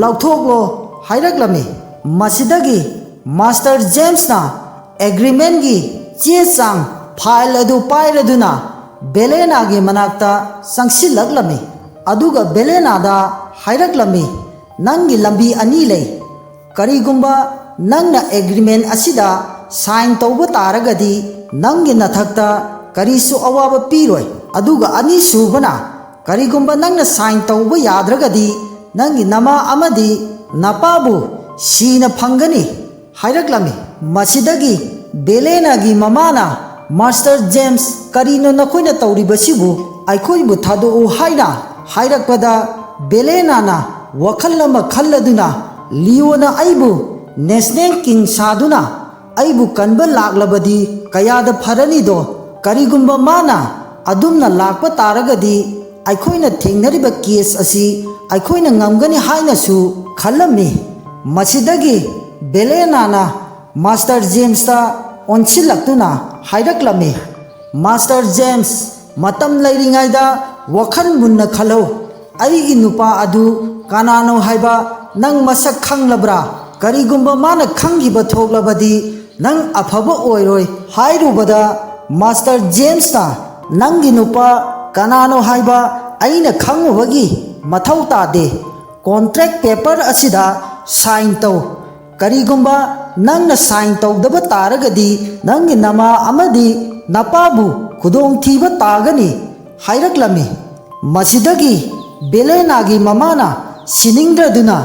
ꯂꯧꯊꯣꯛꯂꯣ ꯍꯥꯏꯔꯛꯂꯝꯃꯤ꯫ ꯃꯁꯤꯗꯒꯤ ꯃꯥꯁꯇꯔ ꯖꯦꯝꯁꯅ ꯑꯦꯒ꯭ꯔꯤꯃꯦꯟꯒꯤ ꯆꯦ ꯆꯥꯡ ꯐꯥꯏꯜ ꯑꯗꯨ ꯄꯥꯏꯔꯗꯨꯅ ꯕꯦꯂꯦꯅꯥꯒꯤ ꯃꯅꯥꯛꯇ ꯆꯪꯁꯤꯜꯂꯛꯂꯝꯃꯤ꯫ ꯑꯗꯨꯒ ꯕꯦꯂꯦꯅꯥꯗ ꯍꯥꯏꯔꯛꯂꯝꯃꯤ, "ꯅꯪꯒꯤ ꯂꯝꯕꯤ ꯑꯅꯤ ꯂꯩ꯫ ꯀꯔꯤꯒꯨꯝꯕ ꯅꯪꯅ ꯑꯦꯒ꯭ꯔꯤꯃꯦꯟ ꯑꯁꯤꯗ ꯁꯥꯏꯟ ꯇꯧꯕ ꯇꯥꯔꯒꯗꯤ ꯅꯪꯒꯤ ꯅꯊꯛꯇ ꯀꯔꯤꯁꯨ ꯑꯋꯥꯕ ꯄꯤꯔꯣꯏ꯫ ꯑꯗꯨꯒ ꯑꯅꯤꯁꯨꯕꯅ, "ꯀꯔꯤꯒꯨꯝꯕ ꯅꯪꯅ ꯁꯥꯏꯟ ꯇꯧꯕ ꯌꯥꯗ꯭ꯔꯒꯗꯤ ꯅꯪꯒꯤ ꯅꯃꯥ ꯑꯃꯗꯤ ꯅꯄꯥꯕꯨ ꯁꯤꯅ ꯐꯪꯒꯅꯤ" ꯍꯥꯏꯔꯛꯂꯝꯃꯤ꯫ ꯃꯁꯤꯗꯒꯤ ꯕꯦꯂꯦꯅꯥꯒꯤ ꯃꯃꯥꯅ, "ꯃꯥꯁꯇꯔ ꯖꯦꯝꯁ, ꯀꯔꯤꯅꯣ ꯅꯈꯣꯏꯅ ꯇꯧꯔꯤꯕꯁꯤꯕꯨ? ꯑꯩꯈꯣꯏꯕꯨ ꯊꯥꯗꯣꯛꯎ" ꯍꯥꯏꯅ ꯍꯥꯏꯔꯛꯄꯗ, ꯕꯦꯂꯦꯅꯥꯅ ꯋꯥꯈꯜ ꯑꯃ ꯈꯜꯂꯗꯨꯅ, "ꯂꯤꯑꯣꯅ ꯑꯩꯕꯨ ꯅꯦꯁꯅꯦꯜ ꯀꯤꯡ ꯁꯥꯗꯨꯅ ꯑꯩꯕꯨ ꯀꯟꯕ ꯂꯥꯛꯂꯕꯗꯤ ꯀꯌꯥꯗ ꯐꯔꯅꯤꯗꯣ, ꯀꯔꯤꯒꯨꯝꯕ ꯃꯥꯅ ꯑꯗꯨꯝꯅ ꯂꯥꯛꯄ ꯇꯥꯔꯒꯗꯤ ꯑꯩꯈꯣꯏꯅ ꯊꯦꯡꯅꯔꯤꯕ ꯀꯦꯁ ꯑꯁꯤ ꯑꯩꯈꯣꯏꯅ ꯉꯝꯒꯅꯤ" ꯍꯥꯏꯅꯁꯨ ꯈꯜꯂꯝꯃꯤ꯫ ꯃꯁꯤꯗꯒꯤ ꯕꯦꯂꯦꯅꯥꯅ ꯃꯥꯁꯇꯔ ꯖꯦꯝꯁꯇ ꯑꯣꯟꯁꯤꯜꯂꯛꯇꯨꯅ ꯍꯥꯏꯔꯛꯂꯝꯃꯤ, "ꯃꯥꯁꯇꯔ ꯖꯦꯝꯁ, ꯃꯇꯝ ꯂꯩꯔꯤꯉꯩꯗ ꯋꯥꯈꯜ ꯃꯨꯟꯅ ꯈꯜꯍꯧ꯫ ꯑꯩꯒꯤ ꯅꯨꯄꯥ ꯑꯗꯨ ꯀꯅꯥꯅꯣ ꯍꯥꯏꯕ ꯅꯪ ꯃꯁꯛ ꯈꯪꯂꯕ꯭ꯔꯥ? ꯀꯔꯤꯒꯨꯝꯕ ꯃꯥꯅ ꯈꯪꯈꯤꯕ ꯊꯣꯛꯂꯕꯗꯤ ꯅꯪ ꯑꯐꯕ ꯑꯣꯏꯔꯣꯏ" ꯍꯥꯏꯔꯨꯕꯗ, ꯃꯥꯁꯇꯔ ꯖꯦꯝꯁꯅ, "ꯅꯪꯒꯤ ꯅꯨꯄꯥ ꯀꯅꯥꯅꯣ ꯍꯥꯏꯕ ꯑꯩꯅ ꯈꯪꯉꯨꯕꯒꯤ ꯃꯊꯧ ꯇꯥꯗꯦ꯫ ꯀꯣꯟꯇ꯭ꯔꯦꯛ ꯄꯦꯄꯔ ꯑꯁꯤꯗ ꯁꯥꯏꯟ ꯇꯧ꯫ ꯀꯔꯤꯒꯨꯝꯕ ꯅꯪꯅ ꯁꯥꯏꯟ ꯇꯧꯗꯕ ꯇꯥꯔꯒꯗꯤ ꯅꯪꯒꯤ ꯅꯃꯥ ꯑꯃꯗꯤ ꯅꯄꯥꯕꯨ ꯈꯨꯗꯣꯡꯊꯤꯕ ꯇꯥꯒꯅꯤ" ꯍꯥꯏꯔꯛꯂꯝꯃꯤ꯫ ꯃꯁꯤꯗꯒꯤ ꯕꯦꯂꯦꯅꯥꯒꯤ ꯃꯃꯥꯅ ꯁꯤꯅꯤꯡꯗ꯭ꯔꯗꯨꯅ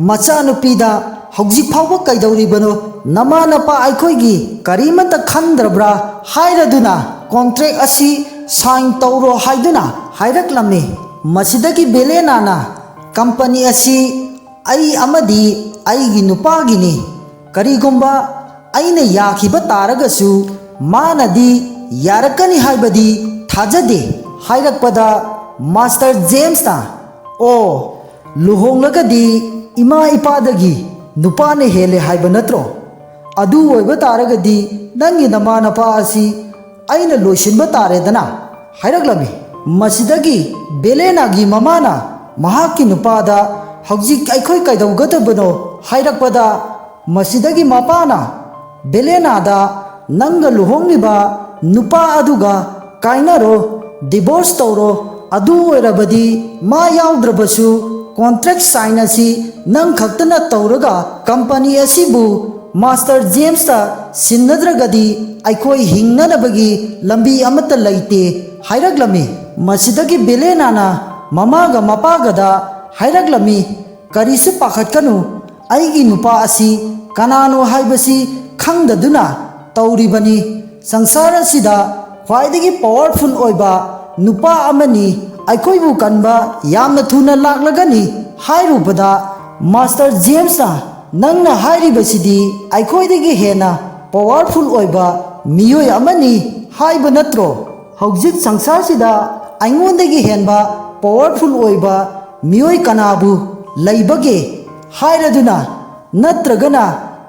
ꯃꯆꯥꯅꯨꯄꯤꯗ, "ꯍꯧꯖꯤꯛ ꯐꯥꯎꯕ ꯀꯩꯗꯧꯔꯤꯕꯅꯣ? ꯅꯃꯥ ꯅꯄꯥ ꯑꯩꯈꯣꯏꯒꯤ ꯀꯔꯤꯃꯠꯇ ꯈꯟꯗ꯭ꯔꯕ꯭ꯔꯥ?" ꯍꯥꯏꯔꯗꯨꯅ, "ꯀꯣꯟꯇ꯭ꯔꯦꯛ ꯑꯁꯤ ꯁꯥꯏꯟ ꯇꯧꯔꯣ" ꯍꯥꯏꯗꯨꯅ ꯍꯥꯏꯔꯛꯂꯝꯃꯤ꯫ ꯃꯁꯤꯗꯒꯤ ꯕꯦꯂꯦꯅꯥꯅ, "ꯀꯝꯄꯅꯤ ꯑꯁꯤ ꯑꯩ ꯑꯃꯗꯤ ꯑꯩꯒꯤ ꯅꯨꯄꯥꯒꯤꯅꯤ꯫ ꯀꯔꯤꯒꯨꯝꯕ ꯑꯩꯅ ꯌꯥꯈꯤꯕ ꯇꯥꯔꯒꯁꯨ ꯃꯥꯅꯗꯤ ꯌꯥꯔꯛꯀꯅꯤ ꯍꯥꯏꯕꯗꯤ ꯊꯥꯖꯗꯦ" ꯍꯥꯏꯔꯛꯄꯗ, ꯃꯥꯁꯇꯔ ꯖꯦꯝꯁꯅ, "ꯑꯣ, ꯂꯨꯍꯣꯡꯂꯒꯗꯤ ꯏꯃꯥ ꯏꯄꯥꯗꯒꯤ ꯅꯨꯄꯥꯅ ꯍꯦꯜꯂꯦ ꯍꯥꯏꯕ ꯅꯠꯇ꯭ꯔꯣ? ꯑꯗꯨ ꯑꯣꯏꯕ ꯇꯥꯔꯒꯗꯤ ꯅꯪꯒꯤ ꯅꯃꯥ ꯅꯄꯥ ꯑꯁꯤ ꯑꯩꯅ ꯂꯣꯏꯁꯤꯟꯕ ꯇꯥꯔꯦꯗꯅ" ꯍꯥꯏꯔꯛꯂꯝꯃꯤ꯫ ꯃꯁꯤꯗꯒꯤ ꯕꯦꯂꯦꯅꯥꯒꯤ ꯃꯃꯥꯅ ꯃꯍꯥꯛꯀꯤ ꯅꯨꯄꯥꯗ, "ꯍꯧꯖꯤꯛ ꯑꯩꯈꯣꯏ ꯀꯩꯗꯧꯒꯗꯕꯅꯣ?" ꯍꯥꯏꯔꯛꯄꯗ, ꯃꯁꯤꯗꯒꯤ ꯃꯄꯥꯅ ꯕꯦꯂꯦꯅꯥꯗ, "ꯅꯪꯒ ꯂꯨꯍꯣꯡꯂꯤꯕ ꯅꯨꯄꯥ ꯑꯗꯨꯒ ꯀꯥꯏꯅꯔꯣ, ꯗꯤꯚꯣꯔꯁ ꯇꯧꯔꯣ꯫ ꯑꯗꯨ ꯑꯣꯏꯔꯕꯗꯤ ꯃꯥ ꯌꯥꯎꯗ꯭ꯔꯕꯁꯨ ꯀꯣꯟꯇ꯭ꯔꯦꯛ ꯁꯥꯏꯟ ꯑꯁꯤ ꯅꯪ ꯈꯛꯇꯅ ꯇꯧꯔꯒ ꯀꯝꯄꯅꯤ ꯑꯁꯤꯕꯨ ꯃꯥꯁꯇꯔ ꯖꯦꯝꯁꯇ ꯁꯤꯟꯅꯗ꯭ꯔꯒꯗꯤ ꯑꯩꯈꯣꯏ ꯍꯤꯡꯅꯅꯕꯒꯤ ꯂꯝꯕꯤ ꯑꯃꯠꯇ ꯂꯩꯇꯦ" ꯍꯥꯏꯔꯛꯂꯝꯃꯤ꯫ ꯃꯁꯤꯗꯒꯤ ꯕꯦꯂꯦꯅꯥꯅ ꯃꯃꯥꯒ ꯃꯄꯥꯒꯗ ꯍꯥꯏꯔꯛꯂꯝꯃꯤ, "ꯀꯔꯤꯁꯨ ꯄꯥꯈꯠꯀꯅꯨ, ꯑꯩꯒꯤ ꯅꯨꯄꯥ ꯑꯁꯤ ꯀꯅꯥꯅꯣ ꯍꯥꯏꯕꯁꯤ ꯈꯪꯗꯗꯨꯅ ꯇꯧꯔꯤꯕꯅꯤ꯫ ꯁꯪꯁꯥꯔ ꯑꯁꯤꯗ ꯈ꯭ꯋꯥꯏꯗꯒꯤ ꯄꯋꯥꯔꯐꯨꯜ ꯑꯣꯏꯕ ꯅꯨꯄꯥ ꯑꯃꯅꯤ꯫ ꯑꯩꯈꯣꯏꯕꯨ ꯀꯟꯕ ꯌꯥꯝꯅ ꯊꯨꯅ ꯂꯥꯛꯂꯒꯅꯤ" ꯍꯥꯏꯔꯨꯕꯗ, ꯃꯥꯁꯇꯔ ꯖꯦꯝꯁꯅ, "ꯅꯪꯅ ꯍꯥꯏꯔꯤꯕꯁꯤꯗꯤ ꯑꯩꯈꯣꯏꯗꯒꯤ ꯍꯦꯟꯅ ꯄꯋꯥꯔꯐꯨꯜ ꯑꯣꯏꯕ ꯃꯤꯑꯣꯏ ꯑꯃꯅꯤ ꯍꯥꯏꯕ ꯅꯠꯇ꯭ꯔꯣ? ꯍꯧꯖꯤꯛ ꯁꯪꯁꯥꯔꯁꯤꯗ ꯑꯩꯉꯣꯟꯗꯒꯤ ꯍꯦꯟꯕ ꯄꯋꯥꯔꯐꯨꯜ ꯑꯣꯏꯕ ꯃꯤꯑꯣꯏ ꯀꯅꯥꯕꯨ ꯂꯩꯕꯒꯦ?" ꯍꯥꯏꯔꯗꯨꯅ, "ꯅꯠꯇ꯭ꯔꯒꯅ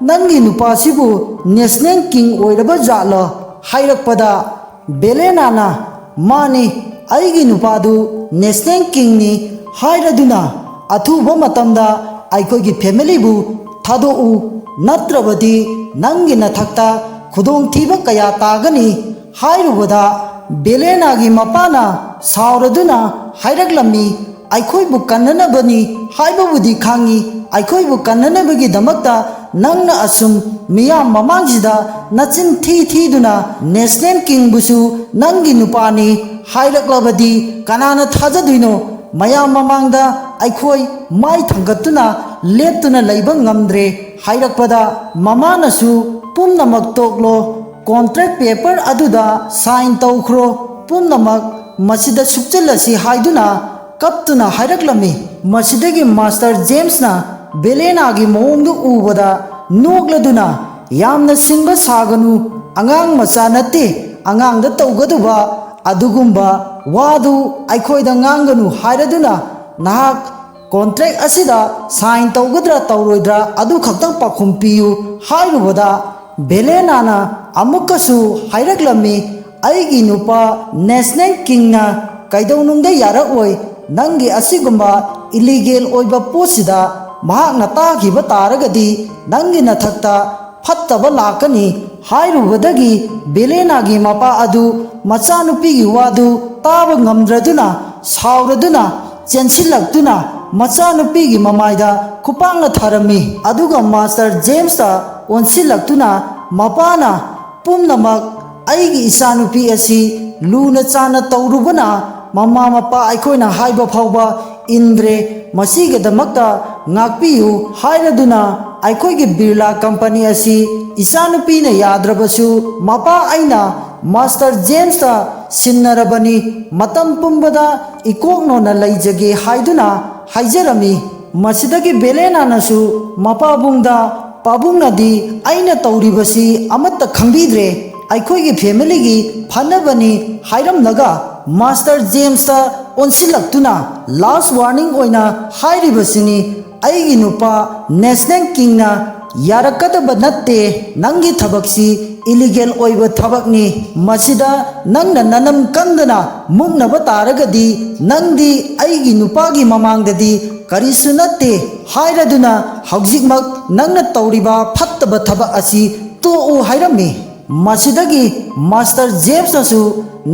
ꯅꯪꯒꯤ ꯅꯨꯄꯥꯁꯤꯕꯨ ꯅꯦꯁꯅꯦꯜ ꯀꯤꯡ ꯑꯣꯏꯔꯕ ꯖꯥꯠꯂꯣ?" ꯍꯥꯏꯔꯛꯄꯗ, ꯕꯦꯂꯦꯅꯥꯅ, "ꯃꯥꯅꯤ, ꯑꯩꯒꯤ ꯅꯨꯄꯥꯗꯨ ꯅꯦꯁꯅꯦꯜ ꯀꯤꯡꯅꯤ" ꯍꯥꯏꯔꯗꯨꯅ, "ꯑꯊꯨꯕ ꯃꯇꯝꯗ ꯑꯩꯈꯣꯏꯒꯤ ꯐꯦꯃꯤꯂꯤꯕꯨ ꯊꯥꯗꯣꯛꯎ, ꯅꯠꯇ꯭ꯔꯕꯗꯤ ꯅꯪꯒꯤ ꯅꯊꯛꯇ ꯈꯨꯗꯣꯡꯊꯤꯕ ꯀꯌꯥ ꯇꯥꯒꯅꯤ" ꯍꯥꯏꯔꯨꯕꯗ, ꯕꯦꯂꯦꯅꯥꯒꯤ ꯃꯄꯥꯅ ꯁꯥꯎꯔꯗꯨꯅ ꯍꯥꯏꯔꯛꯂꯝꯃꯤ, "ꯑꯩꯈꯣꯏꯕꯨ ꯀꯟꯅꯅꯕꯅꯤ ꯍꯥꯏꯕꯕꯨꯗꯤ ꯈꯪꯉꯤ, ꯑꯩꯈꯣꯏꯕꯨ ꯀꯟꯅꯅꯕꯒꯤꯗꯃꯛꯇ ꯅꯪꯅ ꯑꯁꯨꯝ ꯃꯤꯌꯥꯝ ꯃꯃꯥꯡꯁꯤꯗ ꯅꯆꯤꯟ ꯊꯤ ꯊꯤꯗꯨꯅ ꯅꯦꯁꯅꯦꯜ ꯀꯤꯡꯕꯨꯁꯨ ꯅꯪꯒꯤ ꯅꯨꯄꯥꯅꯤ ꯍꯥꯏꯔꯛꯂꯕꯗꯤ ꯀꯅꯥꯅ ꯊꯥꯖꯗꯣꯏꯅꯣ? ꯃꯌꯥꯝ ꯃꯃꯥꯡꯗ ꯑꯩꯈꯣꯏ ꯃꯥꯏ ꯊꯥꯡꯒꯠꯇꯨꯅ ꯂꯦꯞꯇꯨꯅ ꯂꯩꯕ ꯉꯝꯗ꯭ꯔꯦ" ꯍꯥꯏꯔꯛꯄꯗ, ꯃꯃꯥꯅꯁꯨ, "ꯄꯨꯝꯅꯃꯛ ꯇꯣꯛꯂꯣ, ꯀꯣꯟꯇ꯭ꯔꯦꯛ ꯄꯦꯄꯔ ꯑꯗꯨꯗ ꯁꯥꯏꯟ ꯇꯧꯈ꯭ꯔꯣ, ꯄꯨꯝꯅꯃꯛ ꯃꯁꯤꯗ ꯁꯨꯞꯆꯤꯜꯂꯁꯤ" ꯍꯥꯏꯗꯨꯅ ꯀꯞꯇꯨꯅ ꯍꯥꯏꯔꯛꯂꯝꯃꯤ꯫ ꯃꯁꯤꯗꯒꯤ ꯃꯥꯁꯇꯔ ꯖꯦꯝꯁꯅ ꯕꯦꯂꯦꯅꯥꯒꯤ ꯃꯑꯣꯡꯗꯨ ꯎꯕꯗ ꯅꯣꯛꯂꯗꯨꯅ, "ꯌꯥꯝꯅ ꯁꯤꯡꯕ ꯁꯥꯒꯅꯨ, ꯑꯉꯥꯡ ꯃꯆꯥ ꯅꯠꯇꯦ, ꯑꯉꯥꯡꯗ ꯇꯧꯒꯗꯕ ꯑꯗꯨꯒꯨꯝꯕ ꯋꯥꯗꯨ ꯑꯩꯈꯣꯏꯗ ꯉꯥꯡꯒꯅꯨ ꯍꯥꯏꯔꯗꯨꯅ, ꯅꯍꯥꯛ ꯀꯣꯟꯇ꯭ꯔꯦꯛ ꯑꯁꯤꯗ ꯁꯥꯏꯟ ꯇꯧꯒꯗ꯭ꯔꯥ ꯇꯧꯔꯣꯏꯗ꯭ꯔꯥ ꯑꯗꯨ ꯈꯛꯇꯪ ꯄꯥꯎꯈꯨꯝ ꯄꯤꯌꯨ" ꯍꯥꯏꯔꯨꯕꯗ, ꯕꯦꯂꯦꯅꯥꯅ ꯑꯃꯨꯛꯀꯁꯨ ꯍꯥꯏꯔꯛꯂꯝꯃꯤ, "ꯑꯩꯒꯤ ꯅꯨꯄꯥ ꯅꯦꯁꯅꯦꯜ ꯀꯤꯡꯅ ꯀꯩꯗꯧꯅꯨꯡꯗ ꯌꯥꯔꯛꯑꯣꯏ꯫ ꯅꯪꯒꯤ ꯑꯁꯤꯒꯨꯝꯕ ꯏꯂꯤꯒꯦꯜ ꯑꯣꯏꯕ ꯄꯣꯠꯁꯤꯗ ꯃꯍꯥꯛꯅ ꯇꯥꯈꯤꯕ ꯇꯥꯔꯒꯗꯤ ꯅꯪꯒꯤ ꯅꯊꯛꯇ ꯐꯠꯇꯕ ꯂꯥꯛꯀꯅꯤ" ꯍꯥꯏꯔꯨꯕꯗꯒꯤ, ꯕꯦꯂꯦꯅꯥꯒꯤ ꯃꯄꯥ ꯑꯗꯨ ꯃꯆꯥꯅꯨꯄꯤꯒꯤ ꯋꯥꯗꯨ ꯇꯥꯕ ꯉꯝꯗ꯭ꯔꯗꯨꯅ, ꯁꯥꯎꯔꯗꯨꯅ, ꯆꯦꯟꯁꯤꯜꯂꯛꯇꯨꯅ ꯃꯆꯥꯅꯨꯄꯤꯒꯤ ꯃꯃꯥꯏꯗ ꯈꯨꯄꯥꯛꯅ ꯊꯥꯔꯝꯃꯤ꯫ ꯑꯗꯨꯒ ꯃꯥꯁꯇꯔ ꯖꯦꯝꯁꯇ ꯑꯣꯟꯁꯤꯜꯂꯛꯇꯨꯅ ꯃꯄꯥꯅ ꯄꯨꯝꯅꯃꯛ ꯑꯩꯒꯤ ꯏꯆꯥꯅꯨꯄꯤ ꯑꯁꯤ ꯂꯨꯅ ꯆꯥꯟꯅ ꯇꯧꯔꯨꯕꯅ ꯃꯃꯥ ꯃꯄꯥ ꯑꯩꯈꯣꯏꯅ ꯍꯥꯏꯕ ꯐꯥꯎꯕ ꯏꯟꯗ꯭ꯔꯦ꯫ ꯃꯁꯤꯒꯤꯗꯃꯛꯇ ꯉꯥꯛꯄꯤꯌꯨ ꯍꯥꯏꯔꯗꯨꯅ ꯑꯩꯈꯣꯏꯒꯤ ꯕꯤꯔꯂꯥ ꯀꯝꯄꯅꯤ ꯑꯁꯤ ꯏꯆꯥꯅꯨꯄꯤꯅ ꯌꯥꯗ꯭ꯔꯕꯁꯨ ꯃꯄꯥ ꯑꯩꯅ ꯃꯥꯁꯇꯔ ꯖꯦꯝꯁꯇ ꯁꯤꯟꯅꯔꯕꯅꯤ꯫ ꯃꯇꯝ ꯄꯨꯝꯕꯗ ꯏꯀꯣꯛꯅꯣꯅ ꯂꯩꯖꯒꯦ ꯍꯥꯏꯗꯨꯅ ꯍꯥꯏꯖꯔꯝꯃꯤ꯫ ꯃꯁꯤꯗꯒꯤ ꯕꯦꯂꯦꯅꯥꯅꯁꯨ ꯃꯄꯥꯕꯨꯡꯗ, "ꯄꯥꯕꯨꯡꯅꯗꯤ ꯑꯩꯅ ꯇꯧꯔꯤꯕꯁꯤ ꯑꯃꯠꯇ ꯈꯪꯕꯤꯗ꯭ꯔꯦ꯫ ꯑꯩꯈꯣꯏꯒꯤ ꯐꯦꯃꯤꯂꯤꯒꯤ ꯐꯅꯕꯅꯤ" ꯍꯥꯏꯔꯝꯂꯒ ꯃꯥꯁꯇꯔ ꯖꯦꯝꯁꯇ ꯑꯣꯟꯁꯤꯜꯂꯛꯇꯨꯅ ꯂꯥꯁ ꯋꯥꯔꯅꯤꯡ ꯑꯣꯏꯅ ꯍꯥꯏꯔꯤꯕꯁꯤꯅꯤ, ꯑꯩꯒꯤ ꯅꯨꯄꯥ ꯅꯦꯁꯅꯦꯜ ꯀꯤꯡꯅ ꯌꯥꯔꯛꯀꯗꯕ ꯅꯠꯇꯦ꯫ ꯅꯪꯒꯤ ꯊꯕꯛꯁꯤ ꯏꯂꯤꯒꯦꯜ ꯑꯣꯏꯕ ꯊꯕꯛꯅꯤ꯫ ꯃꯁꯤꯗ ꯅꯪꯅ ꯅꯅꯝ ꯀꯟꯗꯅ ꯃꯨꯛꯅꯕ ꯇꯥꯔꯒꯗꯤ ꯅꯪꯗꯤ ꯑꯩꯒꯤ ꯅꯨꯄꯥꯒꯤ ꯃꯃꯥꯡꯗꯗꯤ ꯀꯔꯤꯁꯨ ꯅꯠꯇꯦ ꯍꯥꯏꯔꯗꯨꯅ ꯍꯧꯖꯤꯛꯃꯛ ꯅꯪꯅ ꯇꯧꯔꯤꯕ ꯐꯠꯇꯕ ꯊꯕꯛ ꯑꯁꯤ ꯇꯣꯛꯎ ꯍꯥꯏꯔꯝꯃꯤ꯫ ꯃꯁꯤꯗꯒꯤ ꯃꯥꯁꯇꯔ ꯖꯦꯝꯁꯅꯁꯨ,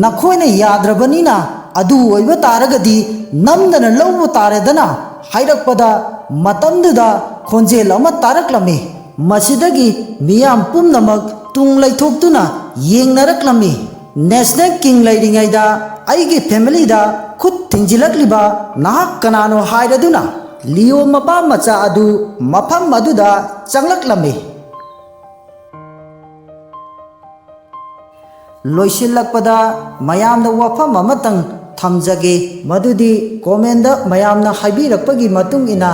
"ꯅꯈꯣꯏꯅ ꯌꯥꯗ꯭ꯔꯕꯅꯤꯅ ꯑꯗꯨ ꯑꯣꯏꯕ ꯇꯥꯔꯒꯗꯤ ꯅꯝꯗꯅ ꯂꯧꯕ ꯇꯥꯔꯦꯗꯅ" ꯍꯥꯏꯔꯛꯄꯗ ꯃꯇꯝꯗꯨꯗ ꯈꯣꯟꯖꯦꯜ ꯑꯃ ꯇꯥꯔꯛꯂꯝꯃꯤ꯫ ꯃꯁꯤꯗꯒꯤ ꯃꯤꯌꯥꯝ ꯄꯨꯝꯅꯃꯛ ꯇꯨꯡ ꯂꯩꯊꯣꯛꯇꯨꯅ ꯌꯦꯡꯅꯔꯛꯂꯝꯃꯤ꯫ ꯅꯦꯁꯅꯦꯜ ꯀꯤꯡ ꯂꯩꯔꯤꯉꯩꯗ ꯑꯩꯒꯤ ꯐꯦꯃꯤꯂꯤꯗ ꯈꯨꯠ ꯊꯤꯡꯖꯤꯜꯂꯛꯂꯤꯕ ꯅꯍꯥꯛ ꯀꯅꯥꯅꯣ ꯍꯥꯏꯔꯗꯨꯅ ꯂꯤꯑꯣ ꯃꯄꯥ ꯃꯆꯥ ꯑꯗꯨ ꯃꯐꯝ ꯑꯗꯨꯗ ꯆꯪꯂꯛꯂꯝꯃꯤ꯫ ꯂꯣꯏꯁꯤꯜꯂꯛꯄꯗ ꯃꯌꯥꯝꯗ ꯋꯥꯐꯝ ꯑꯃꯇꯪ ꯊꯝꯖꯒꯦ, ꯃꯗꯨꯗꯤ ꯀꯣꯃꯦꯟꯗ ꯃꯌꯥꯝꯅ ꯍꯥꯏꯕꯤꯔꯛꯄꯒꯤ ꯃꯇꯨꯡ ꯏꯟꯅ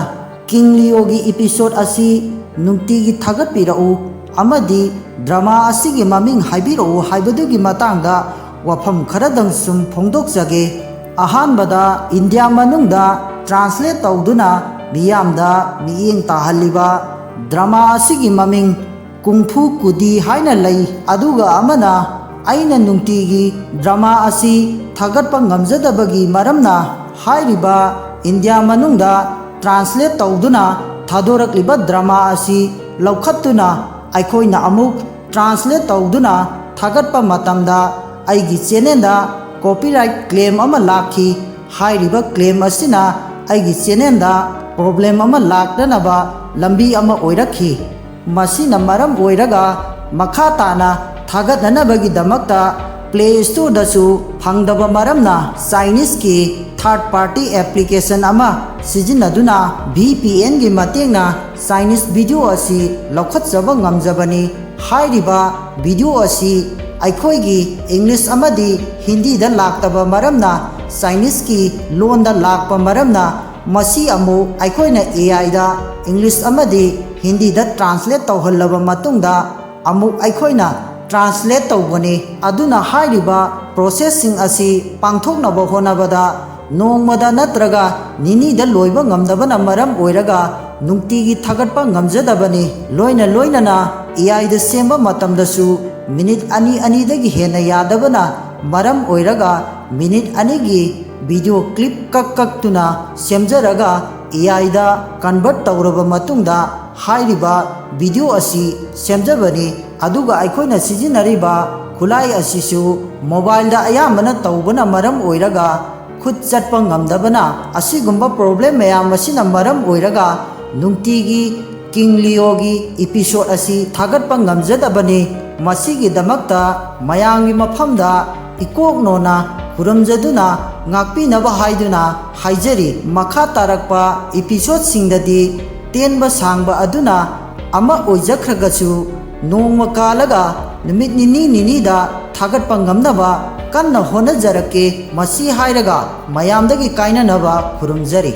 ꯀꯤꯡ ꯂꯤꯑꯣꯒꯤ ꯏꯄꯤꯁꯣꯗ ꯑꯁꯤ ꯅꯨꯡꯇꯤꯒꯤ ꯊꯥꯒꯠꯄꯤꯔꯛꯎ ꯑꯃꯗꯤ ꯗ꯭ꯔꯃꯥ ꯑꯁꯤꯒꯤ ꯃꯃꯤꯡ ꯍꯥꯏꯕꯤꯔꯛꯎ ꯍꯥꯏꯕꯗꯨꯒꯤ ꯃꯇꯥꯡꯗ ꯋꯥꯐꯝ ꯈꯔꯗꯪ ꯁꯨꯝ ꯐꯣꯡꯗꯣꯛꯆꯒꯦ꯫ ꯑꯍꯥꯟꯕꯗ ꯏꯟꯗꯤꯌꯥ ꯃꯅꯨꯡꯗ ꯇ꯭ꯔꯥꯟꯁꯂꯦꯠ ꯇꯧꯗꯨꯅ ꯃꯤꯌꯥꯝꯗ ꯃꯤꯠꯌꯦꯡ ꯇꯥꯍꯜꯂꯤꯕ ꯗ꯭ꯔꯃꯥ ꯑꯁꯤꯒꯤ ꯃꯃꯤꯡ ꯀꯨꯡꯐꯨ ꯀꯨꯗꯤ ꯍꯥꯏꯅ ꯂꯩ, ꯑꯗꯨꯒ ꯑꯃꯅ ꯑꯩꯅ ꯅꯨꯡꯇꯤꯒꯤ ꯗ꯭ꯔꯃꯥ ꯑꯁꯤ ꯊꯥꯒꯠꯄ ꯉꯝꯖꯗꯕꯒꯤ ꯃꯔꯝꯅ ꯍꯥꯏꯔꯤꯕ ꯏꯟꯗꯤꯌꯥ ꯃꯅꯨꯡꯗ ꯇ꯭ꯔꯥꯟꯁꯂꯦꯠ ꯇꯧꯗꯨꯅ ꯊꯥꯗꯣꯔꯛꯂꯤꯕ ꯗ꯭ꯔꯃꯥ ꯑꯁꯤ ꯂꯧꯈꯠꯇꯨꯅ ꯑꯩꯈꯣꯏꯅ ꯑꯃꯨꯛ ꯇ꯭ꯔꯥꯟꯁꯂꯦꯠ ꯇꯧꯗꯨꯅ ꯊꯥꯒꯠꯄ ꯃꯇꯝꯗ ꯑꯩꯒꯤ ꯆꯦꯅꯦꯜꯗ ꯀꯣꯄꯤꯔꯥꯏꯠ ꯀ꯭ꯂꯦꯝ ꯑꯃ ꯂꯥꯛꯈꯤ꯫ ꯍꯥꯏꯔꯤꯕ ꯀ꯭ꯂꯦꯝ ꯑꯁꯤꯅ ꯑꯩꯒꯤ ꯆꯦꯅꯦꯜꯗ ꯄ꯭ꯔꯣꯕ꯭ꯂꯦꯝ ꯑꯃ ꯂꯥꯛꯅꯅꯕ ꯂꯝꯕꯤ ꯑꯃ ꯑꯣꯏꯔꯛꯈꯤ꯫ ꯃꯁꯤꯅ ꯃꯔꯝ ꯑꯣꯏꯔꯒ ꯃꯈꯥ ꯇꯥꯅ ꯊꯥꯒꯠꯅꯅꯕꯒꯤꯗꯃꯛꯇ Play Storeꯗꯁꯨ ꯐꯪꯗꯕ ꯃꯔꯝꯅ Chineseꯀꯤ third party application ꯑꯃ ꯁꯤꯖꯤꯟꯅꯗꯨꯅ VPNꯒꯤ ꯃꯇꯦꯡꯅ Chinese video ꯑꯁꯤ ꯂꯧꯈꯠꯆꯕ ꯉꯝꯖꯕꯅꯤ꯫ ꯍꯥꯏꯔꯤꯕ video ꯑꯁꯤ ꯑꯩꯈꯣꯏꯒꯤ English ꯑꯃꯗꯤ Hindiꯗ ꯂꯥꯛꯇꯕ ꯃꯔꯝꯅ Chineseꯀꯤ ꯂꯣꯟꯗ ꯂꯥꯛꯄ ꯃꯔꯝꯅ ꯃꯁꯤ ꯑꯃꯨꯛ ꯑꯩꯈꯣꯏꯅ AIꯗ English ꯑꯃꯗꯤ Hindiꯗ translate ꯇꯧꯍꯜꯂꯕ ꯃꯇꯨꯡꯗ ꯑꯃꯨꯛ ꯑꯩꯈꯣꯏꯅ translate ꯇꯧꯕꯅꯤ꯫ ꯑꯗꯨꯅ ꯍꯥꯏꯔꯤꯕ processꯁꯤꯡ ꯑꯁꯤ ꯄꯥꯡꯊꯣꯛꯅꯕ ꯍꯣꯠꯅꯕꯗ ꯅꯣꯡꯃꯗ ꯅꯠꯇ꯭ꯔꯒ ꯅꯤꯅꯤꯗ ꯂꯣꯏꯕ ꯉꯝꯗꯕꯅ ꯃꯔꯝ ꯑꯣꯏꯔꯒ ꯅꯨꯡꯇꯤꯒꯤ ꯊꯥꯒꯠꯄ ꯉꯝꯖꯗꯕꯅꯤ꯫ ꯂꯣꯏꯅ ꯂꯣꯏꯅꯅ AIꯗ ꯁꯦꯝꯕ ꯃꯇꯝꯗꯁꯨ minute ꯑꯅꯤ ꯑꯅꯤꯗꯒꯤ ꯍꯦꯟꯅ ꯌꯥꯗꯕꯅ ꯃꯔꯝ ꯑꯣꯏꯔꯒ minute ꯑꯅꯤꯒꯤ video clip ꯀꯛ ꯀꯛꯇꯨꯅ ꯁꯦꯝꯖꯔꯒ AIꯗ convert ꯇꯧꯔꯕ ꯃꯇꯨꯡꯗ ꯍꯥꯏꯔꯤꯕ video ꯑꯁꯤ ꯁꯦꯝꯖꯕꯅꯤ꯫ ꯑꯗꯨꯒ ꯑꯩꯈꯣꯏꯅ ꯁꯤꯖꯤꯟꯅꯔꯤꯕ ꯈꯨꯠꯂꯥꯏ ꯑꯁꯤꯁꯨ mobileꯗ ꯑꯌꯥꯝꯕꯅ ꯇꯧꯕꯅ ꯃꯔꯝ ꯑꯣꯏꯔꯒ ꯈꯨꯠ ꯆꯠꯄ ꯉꯝꯗꯕꯅ ꯑꯁꯤꯒꯨꯝꯕ problem ꯃꯌꯥꯝ ꯑꯁꯤꯅ ꯃꯔꯝ ꯑꯣꯏꯔꯒ ꯅꯨꯡꯇꯤꯒꯤ King Leoꯒꯤ episode ꯑꯁꯤ ꯊꯥꯒꯠꯄ ꯉꯝꯖꯗꯕꯅꯤ꯫ ꯃꯁꯤꯒꯤꯗꯃꯛꯇ ꯃꯌꯥꯝꯒꯤ ꯃꯐꯝꯗ ꯏꯀꯣꯛꯅꯣꯅ ꯈꯨꯔꯨꯝꯖꯗꯨꯅ ꯉꯥꯛꯄꯤꯅꯕ ꯍꯥꯏꯗꯨꯅ ꯍꯥꯏꯖꯔꯤ꯫ ꯃꯈꯥ ꯇꯥꯔꯛꯄ episodeꯁꯤꯡꯗꯗꯤ ꯇꯦꯟꯕ ꯁꯥꯡꯕ ꯑꯗꯨꯅ ꯑꯃ ꯑꯣꯏꯖꯈ꯭ꯔꯒꯁꯨ ꯅꯣꯡꯃ ꯀꯥꯜꯂꯒ ꯅꯨꯃꯤꯠ ꯅꯤꯅꯤ ꯅꯤꯅꯤꯗ ꯊꯥꯒꯠꯄ ꯉꯝꯅꯕ ꯀꯟꯅ ꯍꯣꯠꯅꯖꯔꯛꯀꯦ꯫ ꯃꯁꯤ ꯍꯥꯏꯔꯒ ꯃꯌꯥꯝꯗꯒꯤ ꯀꯥꯏꯅꯅꯕ ꯈꯨꯔꯨꯝꯖꯔꯤ꯫